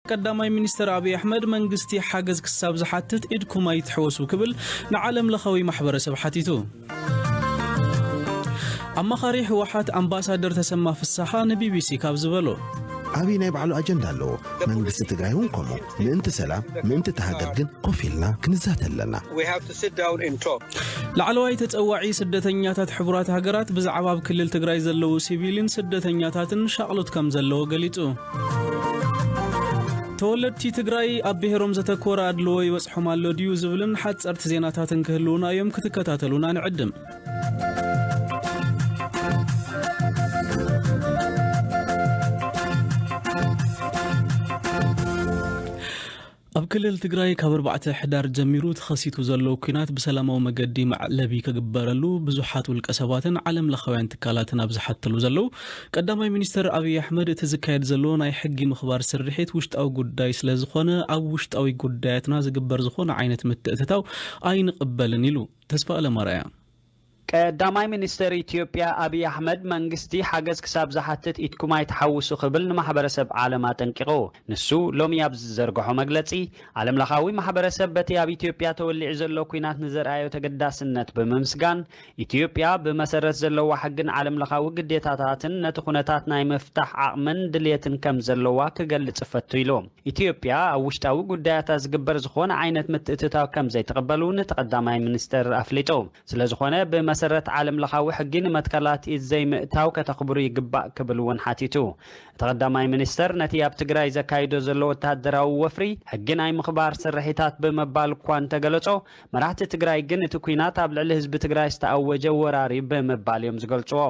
ቀዳማይ ሚኒስትር ኣብይ ኣሕመድ መንግስቲ ሓገዝ ክሳብ ዝሓትት ኢድኩም ኣይትሕወሱ ክብል ንዓለም ለኻዊ ማሕበረሰብ ሓቲቱ። ኣማኻሪ ህወሓት ኣምባሳደር ተሰማ ፍስሓ ንቢቢሲ ካብ ዝበሎ። ኣብይ ናይ ባዕሉ ኣጀንዳ ኣለዎ። መንግስቲ ትግራይ እውን ከምኡ። ምእንቲ ሰላም፣ ምእንቲ እታ ሃገር ግን ኮፍ ኢልና ክንዛተ ኣለና። ላዕለዋይ ተጸዋዒ ስደተኛታት ሕቡራት ሃገራት ብዛዕባ ኣብ ክልል ትግራይ ዘለዉ ሲቪልን ስደተኛታትን ሻቕሎት ከም ዘለዎ ገሊጹ። ተወለድቲ ትግራይ ኣብ ብሔሮም ዘተኮረ ኣድልዎ ይበጽሖም ኣሎ ድዩ ዝብልን ሓጸርቲ ዜናታትን ክህልዉና እዮም፣ ክትከታተሉና ንዕድም። ኣብ ክልል ትግራይ ካብ ኣርባዕተ ሕዳር ጀሚሩ ተኸሲቱ ዘሎ ኲናት ብሰላማዊ መገዲ መዕለቢ ክግበረሉ ብዙሓት ውልቀ ሰባትን ዓለም ለኻውያን ትካላትን ኣብ ዝሓተሉ ዘለዉ፣ ቀዳማይ ሚኒስትር ኣብይ ኣሕመድ እቲ ዝካየድ ዘሎ ናይ ሕጊ ምኽባር ስርሒት ውሽጣዊ ጉዳይ ስለ ዝኾነ ኣብ ውሽጣዊ ጉዳያትና ዝግበር ዝኾነ ዓይነት ምትእትታው ኣይንቕበልን ኢሉ። ተስፋ ኣለማርያ። ቀዳማይ ሚኒስትር ኢትዮጵያ ኣብይ ኣሕመድ መንግስቲ ሓገዝ ክሳብ ዝሓትት ኢድኩም ኣይትሓውሱ ክብል ንማሕበረሰብ ዓለም ኣጠንቂቑ። ንሱ ሎሚ ኣብ ዝዘርግሖ መግለጺ፣ ዓለምለኻዊ ማሕበረሰብ በቲ ኣብ ኢትዮጵያ ተወሊዑ ዘሎ ኲናት ንዘርኣዮ ተገዳስነት ብምምስጋን፣ ኢትዮጵያ ብመሰረት ዘለዋ ሕግን ዓለምለኻዊ ግዴታታትን ነቲ ኩነታት ናይ ምፍታሕ ዓቕምን ድልየትን ከም ዘለዋ ክገልጽ እፈቱ ኢሉ። ኢትዮጵያ ኣብ ውሽጣዊ ጉዳያታ ዝግበር ዝኾነ ዓይነት ምትእትታው ከም ዘይትቕበል እውን እቲ ቀዳማይ ሚኒስትር ኣፍሊጡ። ስለዝኾነ ብመሰረት ዓለም ለኻዊ ሕጊ ንመትከላት ኢድ ዘይምእታው ከተኽብሩ ይግባእ ክብል እውን ሓቲቱ። እቲ ቀዳማይ ሚኒስተር ነቲ ኣብ ትግራይ ዘካይዶ ዘሎ ወተሃደራዊ ወፍሪ ሕጊ ናይ ምኽባር ስርሒታት ብምባል እኳ እንተገለጾ፣ መራሕቲ ትግራይ ግን እቲ ኲናት ኣብ ልዕሊ ህዝቢ ትግራይ ዝተኣወጀ ወራር እዩ ብምባል እዮም ዝገልጽዎ።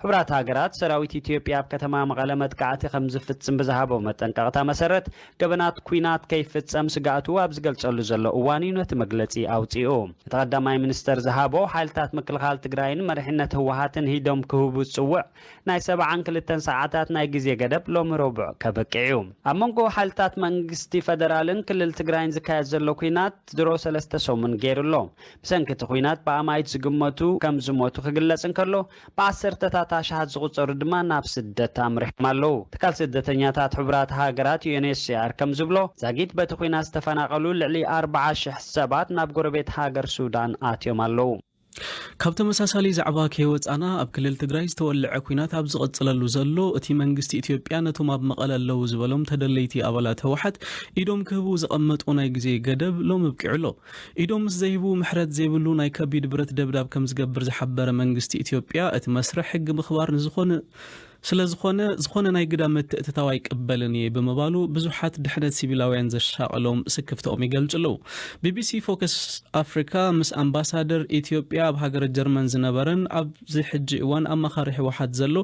ሕቡራት ሃገራት ሰራዊት ኢትዮጵያ ኣብ ከተማ መቐለ መጥቃዕቲ ከም ዝፍጽም ብዝሃቦ መጠንቀቕታ መሰረት ገበናት ኲናት ከይፍጸም ስግኣቱ ኣብ ዝገልጸሉ ዘሎ እዋን እዩ ነቲ መግለጺ ኣውጺኡ። እቲ ቀዳማይ ሚኒስተር ዝሃቦ ሓይልታት ምክልኻል ትግራይን መሪሕነት ህወሓትን ሂዶም ክህቡ ዝጽውዕ ናይ ሰብዓን ክልተን ሰዓታት ናይ ግዜ ገደብ ሎሚ ረቡዕ ከበቅዕ እዩ። ኣብ መንጎ ሓይልታት መንግስቲ ፈደራልን ክልል ትግራይን ዝካየድ ዘሎ ኲናት ድሮ ሰለስተ ሰሙን ገይሩ ኣሎ። ብሰንኪ እቲ ኲናት ብኣማኢት ዝግመቱ ከም ዝሞቱ ክግለጽ እንከሎ፣ ብዓሰርተታት ኣሽሓት ዝቑጸሩ ድማ ናብ ስደት ኣምሪሖም ኣለዉ። ትካል ስደተኛታት ሕቡራት ሃገራት ዩኤንኤችሲኣር ከም ዝብሎ፣ ዛጊት በቲ ኲናት ዝተፈናቐሉ ልዕሊ ኣርብዓ ሽሕ ሰባት ናብ ጎረቤት ሃገር ሱዳን ኣትዮም ኣለዉ። ካብ ተመሳሳሊ ዛዕባ ከይወጻና፣ ኣብ ክልል ትግራይ ዝተወልዐ ኲናት ኣብ ዝቕጽለሉ ዘሎ፣ እቲ መንግስቲ ኢትዮጵያ ነቶም ኣብ መቐለ ኣለዉ ዝበሎም ተደለይቲ ኣባላት ህወሓት ኢዶም ክህቡ ዘቐመጦ ናይ ግዜ ገደብ ሎሚ ኣብቂዑ ኣሎ። ኢዶም ምስ ዘይህቡ ምሕረት ዘይብሉ ናይ ከቢድ ብረት ደብዳብ ከም ዝገብር ዝሓበረ መንግስቲ ኢትዮጵያ፣ እቲ መስርሕ ሕጊ ምኽባር ንዝኾነ ስለ ዝኾነ፣ ዝኾነ ናይ ግዳ ምትእትታው ኣይቅበልን እየ ብምባሉ፣ ብዙሓት ድሕነት ሲቪላውያን ዘሻቐሎም ስክፍትኦም ይገልጹ ኣለዉ። ቢቢሲ ፎከስ ኣፍሪካ ምስ ኣምባሳደር ኢትዮጵያ ኣብ ሃገረ ጀርመን ዝነበረን ኣብዚ ሕጂ እዋን ኣማኻሪ ህወሓት ዘሎ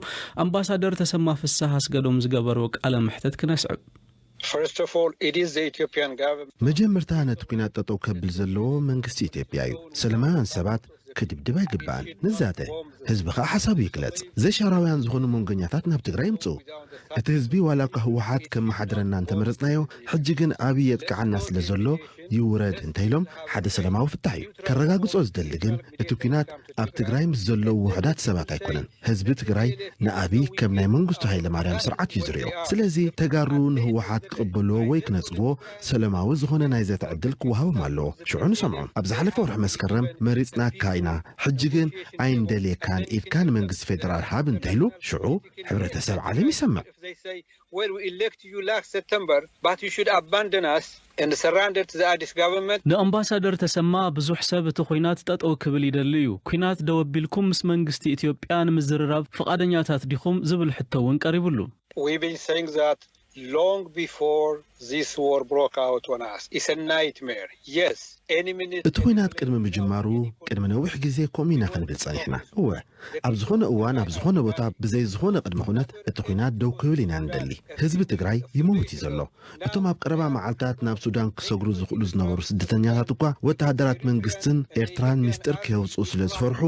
ኣምባሳደር ተሰማ ፍስሃ ኣስገዶም ዝገበርዎ ቃለ መሕተት ክነስዕብ። First of all, it is the Ethiopian government. መጀመርታ ነቲ ኲናት ጠጠው ከብል ዘለዎ መንግስቲ ኢትዮጵያ እዩ። ሰላማውያን ሰባት ክድብድብ ኣይግባእን። ንዛተ፣ ህዝቢ ኸኣ ሓሳቡ ይግለጽ። ዘይሻራውያን ዝኾኑ መንጎኛታት ናብ ትግራይ ይምጽኡ። እቲ ህዝቢ ዋላ እኳ ህወሓት ከመሓድረና እንተመረጽናዮ፣ ሕጂ ግን ኣብይ የጥቅዓና ስለ ዘሎ ይውረድ እንተኢሎም ሓደ ሰላማዊ ፍታሕ እዩ። ከረጋግጾ ዝደሊ ግን እቲ ኲናት ኣብ ትግራይ ምስ ዘለዉ ውሑዳት ሰባት ኣይኮነን። ህዝቢ ትግራይ ንኣብይ ከም ናይ መንግስቱ ሃይለማርያም ስርዓት እዩ ዝሪኦ። ስለዚ ተጋሩ ንህወሓት ክቕበልዎ ወይ ክነጽግዎ ሰላማዊ ዝኾነ ናይ ዘተ ዕድል ክወሃቦም ኣለዎ። ሽዑ ንሰምዖም። ኣብ ዝሓለፈ ወርሒ መስከረም መሪጽናካ ኢና፣ ሕጂ ግን ኣይንደልየካን ኢድካ ንመንግስቲ ፌደራል ሃብ እንተኢሉ፣ ሽዑ ሕብረተሰብ ዓለም ይሰምዕ። If they say, well, we elect you last September, but you should abandon us and surrender to the Addis government. ንኣምባሳደር ተሰማ ብዙሕ ሰብ እቲ ኲናት ጠጠው ክብል ይደሊ እዩ። ኲናት ደው ኣቢልኩም ምስ መንግስቲ ኢትዮጵያ ንምዝርራብ ፍቓደኛታት ዲኹም ዝብል ሕቶ እውን ቀሪቡሉ። We've been saying that long before this war broke out on us. It's a nightmare. Yes, any minute. እቲ ኲናት ቅድሚ ምጅማሩ ቅድሚ ነዊሕ ግዜ ከምኡ ኢና ክንብል ጸኒሕና። እወ፣ ኣብ ዝኾነ እዋን ኣብ ዝኾነ ቦታ ብዘይ ዝኾነ ቅድመ ኩነት እቲ ኲናት ደው ክብል ኢና ንደሊ። ህዝቢ ትግራይ ይመውት እዩ ዘሎ። እቶም ኣብ ቀረባ መዓልታት ናብ ሱዳን ክሰግሩ ዝኽእሉ ዝነበሩ ስደተኛታት እኳ ወተሃደራት መንግስትን ኤርትራን ሚስጥር ከየውፅኡ ስለ ዝፈርሑ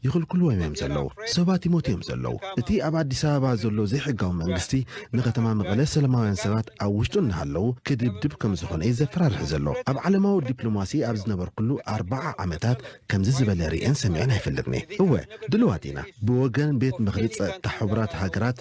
ይኽልክልዎም እዮም ዘለዉ። ሰባት ይሞቱ እዮም ዘለዉ። እቲ ኣብ ኣዲስ ኣበባ ዘሎ ዘይሕጋዊ መንግስቲ ንከተማ መቐለ ሰላማዊ ሰባት ኣብ ውሽጡ እናሃለዉ ክድብድብ ከም ዝኾነ እዩ ዘፈራርሕ ዘሎ። ኣብ ዓለማዊ ዲፕሎማሲ ኣብ ዝነበርኩሉ ኣርባዓ ዓመታት ከምዚ ዝበለ ርእየን ሰሚዐን ኣይፈልጥን እየ። እወ፣ ድልዋት ኢና። ብወገን ቤት ምኽሪ ጸጥታ ሕቡራት ሃገራት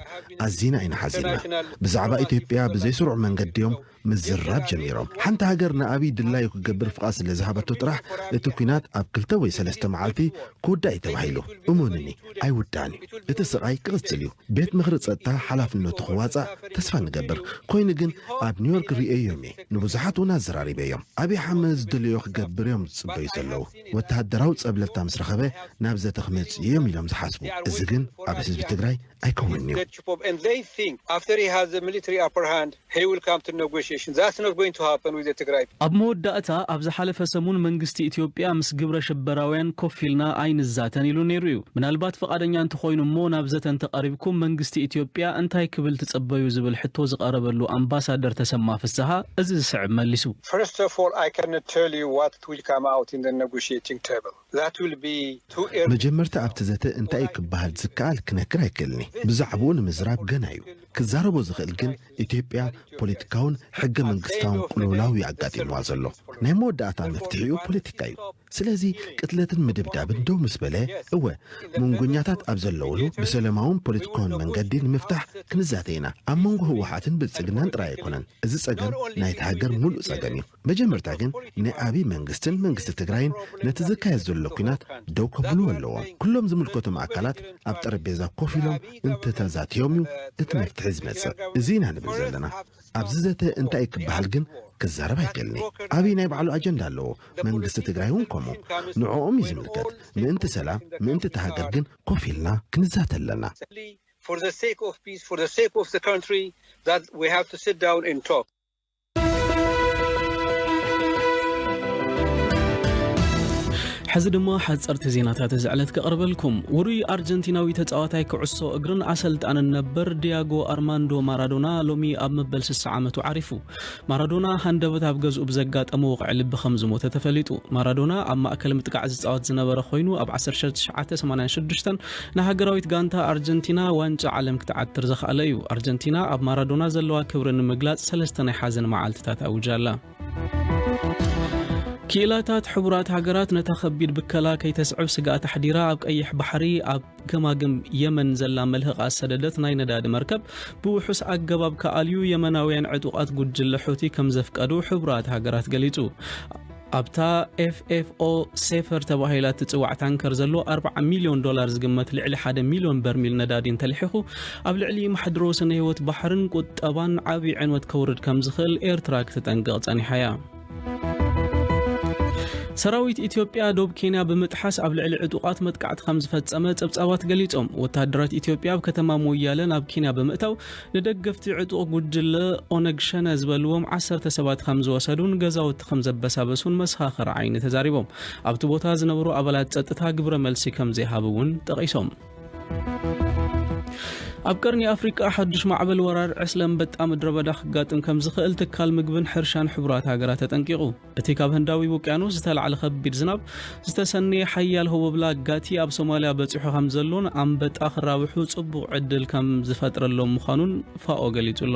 ኣዚና ኢና ሓዚንና። ብዛዕባ ኢትዮጵያ ብዘይስሩዕ መንገዲ እዮም ምዝራብ ጀሚሮም። ሓንቲ ሃገር ንኣብይ ድላዩ ክገብር ፍቓድ ስለ ዝሃበቶ ጥራሕ እቲ ኲናት ኣብ ክልተ ወይ ሰለስተ መዓልቲ ክውዳእ እዩ ተባሂሉ። እመኑኒ፣ ኣይውዳእን እዩ። እቲ ስቓይ ክቕጽል እዩ። ቤት ምኽሪ ጸጥታ ሓላፍነቱ ክዋጻእ ተስፋ ንገብር። ኮይኑ ግን ኣብ ኒውዮርክ ርእየዮም እየ። ንብዙሓት እውን ኣዘራሪበዮም። ኣብይ ኣሕመድ ዝደለዮ ክገብር እዮም ዝጽበዩ ዘለዉ። ወተሃደራዊ ጸብለልታ ምስ ረኸበ ናብ ዘተ ክመጽእ እዮም ኢሎም ዝሓስቡ። እዚ ግን ኣብ ህዝቢ ትግራይ ኣይከውንን እዩ። And they think after he has the military upper hand, he will come to negotiation. That's not going to happen with the Tigray. ኣብ መወዳእታ ኣብ ዝሓለፈ ሰሙን መንግስቲ ኢትዮጵያ ምስ ግብረ ሽበራውያን ኮፍ ኢልና ኣይንዛተን ኢሉ ነይሩ እዩ። ምናልባት ፈቓደኛ እንተኾይኑ እሞ ናብ ዘተ እንተቐሪብኩም መንግስቲ ኢትዮጵያ እንታይ ክብል ትጸበዩ ዝብል ሕቶ ዝቐረበሉ ኣምባሳደር ተሰማ ፍስሃ እዚ ዝስዕብ መሊሱ። First of all, I cannot tell you what will come out in the negotiating table. That will be too early. መጀመርታ ኣብቲ ዘተ እንታይ እዩ ክበሃል ዝከኣል ክነግር ኣይክእልኒ። ብዛዕባኡ ንምዝራብ ገና እዩ። ክዛረቦ ዝኽእል ግን ኢትዮጵያ ፖለቲካውን ሕገ መንግስታውን ቅልውላው እዩ ኣጋጢምዋ ዘሎ። ናይ መወዳእታ መፍትሒኡ ፖለቲካ እዩ። ስለዚ ቅትለትን ምድብዳብን ደው ምስ በለ፣ እወ መንጎኛታት ኣብ ዘለውሉ ብሰላማውን ፖለቲካውን መንገዲ ንምፍታሕ ክንዛተ ኢና። ኣብ መንጎ ህወሓትን ብልጽግናን ጥራይ ኣይኮነን። እዚ ጸገም ናይቲ ሃገር ሙሉእ ጸገም እዩ። መጀመርታ ግን ናይ ኣብይ መንግስትን መንግስቲ ትግራይን ነቲ ዝካየድ ዘሎ ኲናት ደው ከብልዎ ኣለዎም። ኩሎም ዝምልከቶም ኣካላት ኣብ ጠረጴዛ ኮፍ ኢሎም እንተተዛትዮም እዩ እቲ መፍትሒ ዝመጽእ። እዚ ኢና ንብል ዘለና። ኣብዚ ዘተ እንታይ እዩ ክበሃል ግን ክዛረብ ኣይክእልን እየ። ኣብይ ናይ ባዕሉ ኣጀንዳ ኣለዎ። መንግስቲ ትግራይ እውን ከምኡ። ንዕኦም እዩ ዝምልከት። ምእንቲ ሰላም፣ ምእንቲ እታ ሃገር ግን ኮፍ ኢልና ክንዛተ ኣለና። For the sake of peace, for the sake of the country, that we have to sit down and talk. ሕዚ ድማ ሓፀርቲ ዜናታት እዚ ዕለት ከቕርበልኩም። ውሩይ ኣርጀንቲናዊ ተፃዋታይ ኩዕሶ እግርን ኣሰልጣንን ነበር ዲያጎ ኣርማንዶ ማራዶና ሎሚ ኣብ መበል ስሳ ዓመቱ ዓሪፉ። ማራዶና ሃንደበት ኣብ ገዝኡ ብዘጋጠመ ወቕዒ ልቢ ከም ዝሞተ ተፈሊጡ። ማራዶና ኣብ ማእከል ምጥቃዕ ዝፃወት ዝነበረ ኮይኑ ኣብ ዓሰርተ ትሽዓተ ሰማንያን ሽዱሽተን ንሃገራዊት ጋንታ ኣርጀንቲና ዋንጫ ዓለም ክትዓትር ዘኽኣለ እዩ። ኣርጀንቲና ኣብ ማራዶና ዘለዋ ክብሪ ንምግላፅ ሰለስተ ናይ ሓዘን መዓልትታት ኣውጃ ኣላ። ክኢላታት ሕቡራት ሃገራት ነታ ከቢድ ብከላ ከይተስዕብ ስግኣት ኣሕዲራ ኣብ ቀይሕ ባሕሪ ኣብ ገማግም የመን ዘላ መልህቓ ዝሰደደት ናይ ነዳዲ መርከብ ብውሑስ ኣገባብ ክኣልዩ የመናውያን ዕጡቓት ጉጅለ ሑቲ ከም ዘፍቀዱ ሕቡራት ሃገራት ገሊጹ። ኣብታ ኤፍኤፍኦ ሴፈር ተባሂላ እትጽዋዕ ታንከር ዘሎ ኣርባዓ ሚልዮን ዶላር ዝግመት ልዕሊ ሓደ ሚልዮን በርሚል ነዳዲ እንተልሒኹ ኣብ ልዕሊ ማሕድሮ ስነ ህይወት ባሕርን ቁጠባን ዓብዪ ዕንወት ከውርድ ከም ዝኽእል ኤርትራ ክትጠንቅቕ ጸኒሓ እያ። ሰራዊት ኢትዮጵያ ዶብ ኬንያ ብምጥሓስ ኣብ ልዕሊ ዕጡቓት መጥቃዕቲ ከም ዝፈጸመ ጸብጻባት ገሊጾም። ወተሃደራት ኢትዮጵያ ኣብ ከተማ ሞያለ ናብ ኬንያ ብምእታው ንደገፍቲ ዕጡቕ ጉጅለ ኦነግ ሸነ ዝበልዎም ዓሰርተ ሰባት ከም ዝወሰዱን ገዛውቲ ከም ዘበሳበሱን መሰኻኽር ዓይኒ ተዛሪቦም። ኣብቲ ቦታ ዝነበሩ ኣባላት ጸጥታ ግብረ መልሲ ከም ዘይሃቡ እውን ጠቒሶም። ኣብ ቀርኒ ኣፍሪቃ ሓዱሽ ማዕበል ወራር ዕስለ ኣንበጣ ምድረ በዳ ክጋጥም ከም ዝኽእል ትካል ምግብን ሕርሻን ሕቡራት ሃገራት ኣጠንቂቑ። እቲ ካብ ህንዳዊ ውቅያኖስ ዝተላዕለ ከቢድ ዝናብ ዝተሰነየ ሓያል ህቦብላ ጋቲ ኣብ ሶማልያ በጺሑ ከም ዘሎን ኣንበጣ ክራብሑ ጽቡቕ ዕድል ከም ዝፈጥረሎም ምዃኑን ፋኦ ገሊጹ ኣሎ።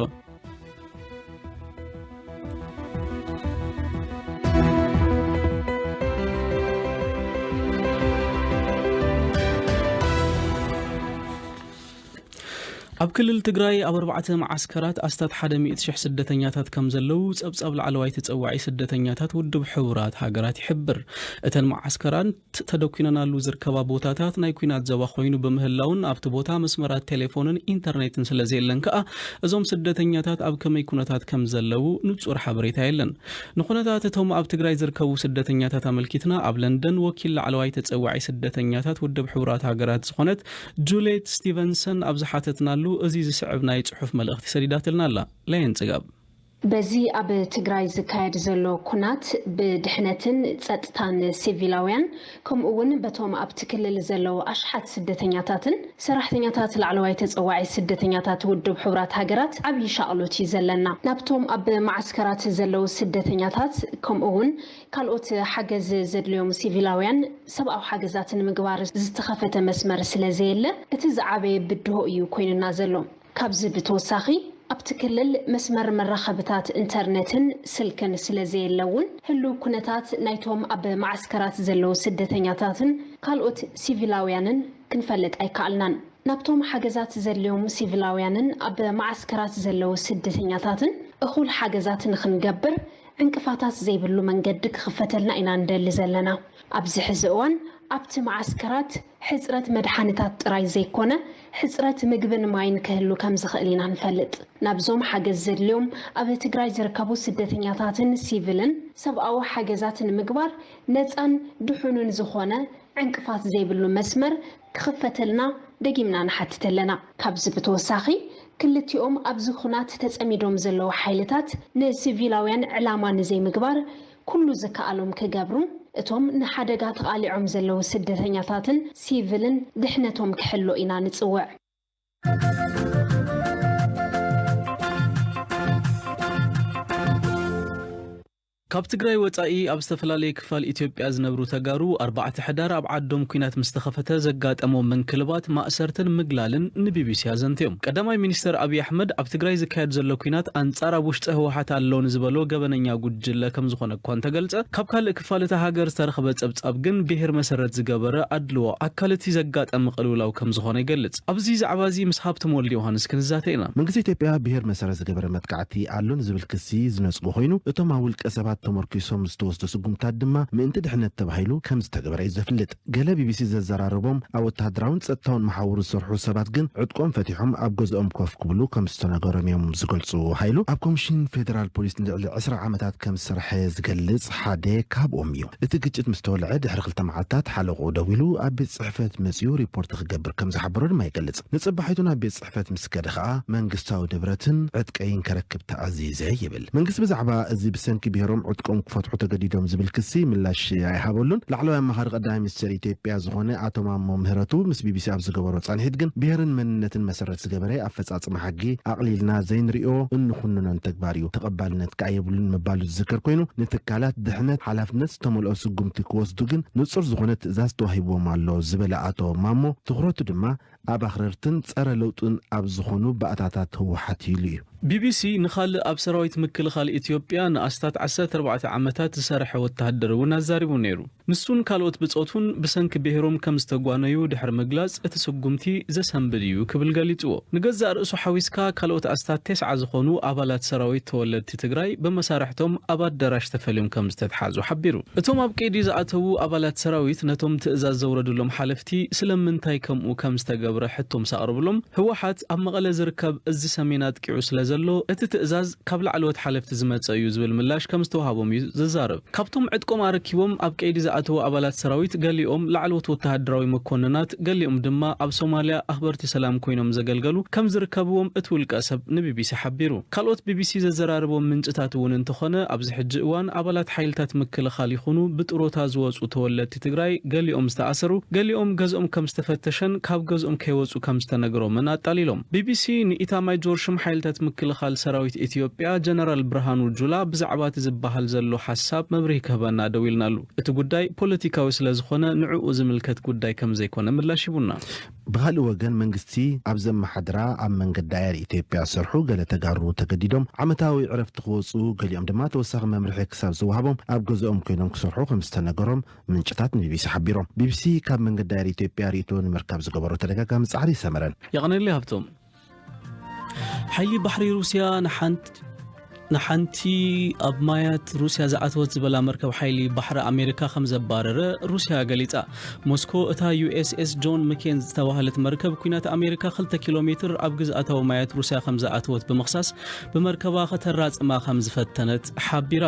ኣብ ክልል ትግራይ ኣብ ኣርባዕተ መዓስከራት ኣስታት ሓደ ሚእቲ ሽሕ ስደተኛታት ከም ዘለዉ ጸብጻብ ላዕለዋይ ተጸዋዒ ስደተኛታት ውድብ ሕቡራት ሃገራት ይሕብር። እተን መዓስከራት ተደኲነናሉ ዝርከባ ቦታታት ናይ ኲናት ዞባ ኮይኑ ብምህላውን ኣብቲ ቦታ መስመራት ቴሌፎንን ኢንተርኔትን ስለ ዘየለን ከኣ እዞም ስደተኛታት ኣብ ከመይ ኩነታት ከም ዘለዉ ንጹር ሓበሬታ የለን። ንኹነታት እቶም ኣብ ትግራይ ዝርከቡ ስደተኛታት ኣመልኪትና ኣብ ለንደን ወኪል ላዕለዋይ ተጸዋዒ ስደተኛታት ውድብ ሕቡራት ሃገራት ዝኾነት ጁልየት ስቲቨንሰን ኣብ ዝሓተትናሉ እዚ ዝስዕብ ናይ ጽሑፍ መልእኽቲ ሰዲዳትልና ኣላ። ለየን ጽጋብ። በዚ ኣብ ትግራይ ዝካየድ ዘሎ ኩናት ብድሕነትን ጸጥታን ሲቪላውያን ከምኡ እውን በቶም ኣብቲ ክልል ዘለዉ ኣሽሓት ስደተኛታትን ሰራሕተኛታት ላዕለዋይ ተጸዋዒ ስደተኛታት ውድብ ሕቡራት ሃገራት ዓብዪ ሻቕሎት እዩ ዘለና። ናብቶም ኣብ መዓስከራት ዘለዉ ስደተኛታት ከምኡ እውን ካልኦት ሓገዝ ዘድልዮም ሲቪላውያን ሰብኣዊ ሓገዛት ንምግባር ዝተኸፈተ መስመር ስለ ዘየለ እቲ ዝዓበየ ብድሆ እዩ ኮይኑና ዘሎ። ካብዚ ብተወሳኺ ኣብቲ ክልል መስመር መራኸብታት ኢንተርነትን ስልክን ስለ ዘየለ እውን፣ ህሉው ኩነታት ናይቶም ኣብ መዓስከራት ዘለዉ ስደተኛታትን ካልኦት ሲቪላውያንን ክንፈልጥ ኣይከኣልናን። ናብቶም ሓገዛት ዘድልዮም ሲቪላውያንን ኣብ መዓስከራት ዘለዉ ስደተኛታትን እኹል ሓገዛት ንኽንገብር፣ ዕንቅፋታት ዘይብሉ መንገዲ ክኽፈተልና ኢና ንደሊ ዘለና። ኣብዚ ሕዚ እዋን ኣብቲ መዓስከራት ሕጽረት መድሓኒታት ጥራይ ዘይኮነ፣ ሕጽረት ምግብን ማይን ክህሉ ከም ዝኽእል ኢና ንፈልጥ። ናብዞም ሓገዝ ዘድልዮም ኣብ ትግራይ ዝርከቡ ስደተኛታትን ሲቪልን ሰብኣዊ ሓገዛት ንምግባር ነጻን ድሑንን ዝኾነ ዕንቅፋት ዘይብሉ መስመር ክኽፈተልና ደጊምና ንሓትት ኣለና። ካብዚ ብተወሳኺ፣ ክልቲኦም ኣብዚ ኹናት ተጸሚዶም ዘለዉ ሓይልታት ንሲቪላውያን ዕላማ ንዘይምግባር ኩሉ ዝከኣሎም ክገብሩ፣ እቶም ንሓደጋ ተቓሊዖም ዘለዉ ስደተኛታትን ሲቪልን ድሕነቶም ክሕሎ ኢና ንጽውዕ። ካብ ትግራይ ወጻኢ ኣብ ዝተፈላለየ ክፋል ኢትዮጵያ ዝነብሩ ተጋሩ ኣርባዕተ ሕዳር ኣብ ዓዶም ኲናት ምስ ተኸፈተ ዘጋጠሞም ምንክልባት፣ ማእሰርትን ምግላልን ንቢቢሲ ኣዘንትዮም። ቀዳማይ ሚኒስተር ኣብይ ኣሕመድ ኣብ ትግራይ ዝካየድ ዘሎ ኲናት ኣንጻር ኣብ ውሽጢ ህወሓት ኣሎ ንዝበሎ ገበነኛ ጉጅለ ከም ዝኾነ እኳ እንተገልጸ፣ ካብ ካልእ ክፋል እታ ሃገር ዝተረኽበ ጸብጻብ ግን ብሄር መሰረት ዝገበረ ኣድልዎ ኣካል እቲ ዘጋጠመ ቅልውላው ከም ዝኾነ ይገልጽ። ኣብዚ ዛዕባ እዚ ምስ ሃብቶም ወልደ ዮሃንስ ክንዛተ ኢና። መንግስቲ ኢትዮጵያ ብሄር መሰረት ዝገበረ መጥቃዕቲ ኣሎ ንዝብል ክሲ ዝነጽጎ ኮይኑ፣ እቶም ኣብ ውልቀ ሰባት ተመርኪሶም ዝተወስደ ስጉምታት ድማ ምእንቲ ድሕነት ተባሂሉ ከም ዝተገበረ እዩ ዘፍልጥ። ገለ ቢቢሲ ዘዘራረቦም ኣብ ወተሃደራውን ጸጥታውን መሓውር ዝሰርሑ ሰባት ግን ዕጥቆም ፈቲሖም ኣብ ገዝኦም ኮፍ ክብሉ ከም ዝተነገሮም እዮም ዝገልጹ። ሃይሉ ኣብ ኮሚሽን ፌደራል ፖሊስ ንልዕሊ ዕስራ ዓመታት ከም ዝሰርሐ ዝገልጽ ሓደ ካብኦም እዩ። እቲ ግጭት ምስ ተወልዐ ድሕሪ ክልተ መዓልታት ሓለቕኡ ደዊሉ ኣብ ቤት ጽሕፈት መጺኡ ሪፖርት ክገብር ከም ዝሓበሮ ድማ ይገልጽ። ንጽባሒቱ ናብ ቤት ጽሕፈት ምስ ከደ ከኣ መንግስታዊ ንብረትን ዕጥቀይን ከረክብ ተኣዚዘ ይብል። መንግስቲ ብዛዕባ እዚ ብሰንኪ ብሄሮም ዕጥቆም ክፈትሑ ተገዲዶም ዝብል ክሲ ምላሽ ኣይሃበሉን። ላዕለዋይ ኣማኻሪ ቀዳማይ ሚኒስትር ኢትዮጵያ ዝኾነ ኣቶ ማሞ ምህረቱ ምስ ቢቢሲ ኣብ ዝገበሮ ጻንሒት ግን ብሄርን መንነትን መሰረት ዝገበረ ኣፈጻጽማ ሕጊ ኣቕሊልና ዘይንሪኦ እንኹንኖን ተግባር እዩ፣ ተቐባልነት ከኣ የብሉን ምባሉ ዝዝከር ኮይኑ፣ ንትካላት ድሕነት ሓላፍነት ዝተመልኦ ስጉምቲ ክወስዱ ግን ንጹር ዝኾነ ትእዛዝ ተዋሂብዎም ኣሎ ዝበለ ኣቶ ማሞ፣ ትኹረቱ ድማ ኣብ ኣኽረርትን ጸረ ለውጥን ኣብ ዝኾኑ ባእታታት ህወሓት ኢሉ እዩ። ቢቢሲ ንኻልእ ኣብ ሰራዊት ምክልኻል ኢትዮጵያ ንኣስታት ዓሰርተ ኣርባዕተ ዓመታት ዝሰርሐ ወተሃደር እውን ኣዛሪቡ ነይሩ። ንሱን ካልኦት ብጾቱን ብሰንኪ ብሄሮም ከም ዝተጓነዩ ድሕሪ ምግላጽ፣ እቲ ስጉምቲ ዘሰንብድ እዩ ክብል ገሊጽዎ። ንገዛእ ርእሱ ሓዊስካ ካልኦት ኣስታት ተስዓ ዝኾኑ ኣባላት ሰራዊት ተወለድቲ ትግራይ ብመሳርሕቶም ኣብ ኣዳራሽ ተፈልዮም ከም ዝተትሓዙ ሓቢሩ። እቶም ኣብ ቀይዲ ዝኣተዉ ኣባላት ሰራዊት ነቶም ትእዛዝ ዘውረድሎም ሓለፍቲ ስለምንታይ ከምኡ ከም ዝተገብረ ሕቶ ምስ ኣቕረብሎም፣ ህወሓት ኣብ መቐለ ዝርከብ እዚ ሰሜን ኣጥቂዑ ስለ ዘሎ፣ እቲ ትእዛዝ ካብ ላዕለዎት ሓለፍቲ ዝመጸ እዩ ዝብል ምላሽ ከም ዝተዋሃቦም እዩ ዝዛረብ። ካብቶም ዕጥቆም ኣረኪቦም ኣብ ቀይዲ ዝኣተዉ ኣባላት ሰራዊት፣ ገሊኦም ላዕለዎት ወተሃደራዊ መኮንናት፣ ገሊኦም ድማ ኣብ ሶማልያ ኣኽበርቲ ሰላም ኮይኖም ዘገልገሉ ከም ዝርከብዎም እቲ ውልቀ ሰብ ንቢቢሲ ሓቢሩ። ካልኦት ቢቢሲ ዘዘራረቦም ምንጭታት እውን እንተኾነ፣ ኣብዚ ሕጂ እዋን ኣባላት ሓይልታት ምክልኻል ይኹኑ ብጥሮታ ዝወጹ ተወለድቲ ትግራይ፣ ገሊኦም ዝተኣሰሩ፣ ገሊኦም ገዝኦም ከም ዝተፈተሸን ካብ ገዝኦም ከይወጹ ከም ዝተነግሮምን ኣጣሊሎም። ቢቢሲ ንኢታማጆር ሹም ሓይልታት ምክልኻል ሰራዊት ኢትዮጵያ ጀነራል ብርሃኑ ጁላ ብዛዕባ እቲ ዝበሃል ዘሎ ሓሳብ መብርሂ ክህበና ደዊልናሉ። እቲ ጉዳይ ፖለቲካዊ ስለ ዝኾነ ንዕኡ ዝምልከት ጉዳይ ከም ዘይኮነ ምላሽ ሂቡና። ብኻልእ ወገን መንግስቲ ኣብ ዘመሓድራ ኣብ መንገዲ ኣየር ኢትዮጵያ ዝሰርሑ ገለ ተጋሩ ተገዲዶም ዓመታዊ ዕረፍቲ ክወፁ፣ ገሊኦም ድማ ተወሳኺ መምርሒ ክሳብ ዝወሃቦም ኣብ ገዝኦም ኮይኖም ክሰርሑ ከም ዝተነገሮም ምንጭታት ንቢቢሲ ሓቢሮም። ቢቢሲ ካብ መንገዲ ኣየር ኢትዮጵያ ርእይቶ ንምርካብ ዝገበሮ ተደጋጋሚ ጻዕሪ ሰመረን። የቐነለይ ሃብቶም። ሓይሊ ባሕሪ ሩስያ ንሓንቲ ንሓንቲ ኣብ ማያት ሩስያ ዝኣተወት ዝበላ መርከብ ሓይሊ ባሕሪ ኣሜሪካ ከም ዘባረረ ሩስያ ገሊጻ። ሞስኮ እታ ዩ ኤስ ኤስ ጆን መኬን ዝተባህለት መርከብ ኲናት ኣሜሪካ ክልተ ኪሎ ሜትር ኣብ ግዝኣታዊ ማያት ሩስያ ከም ዝኣተወት ብምኽሳስ፣ ብመርከባ ከተራጽማ ከም ዝፈተነት ሓቢራ።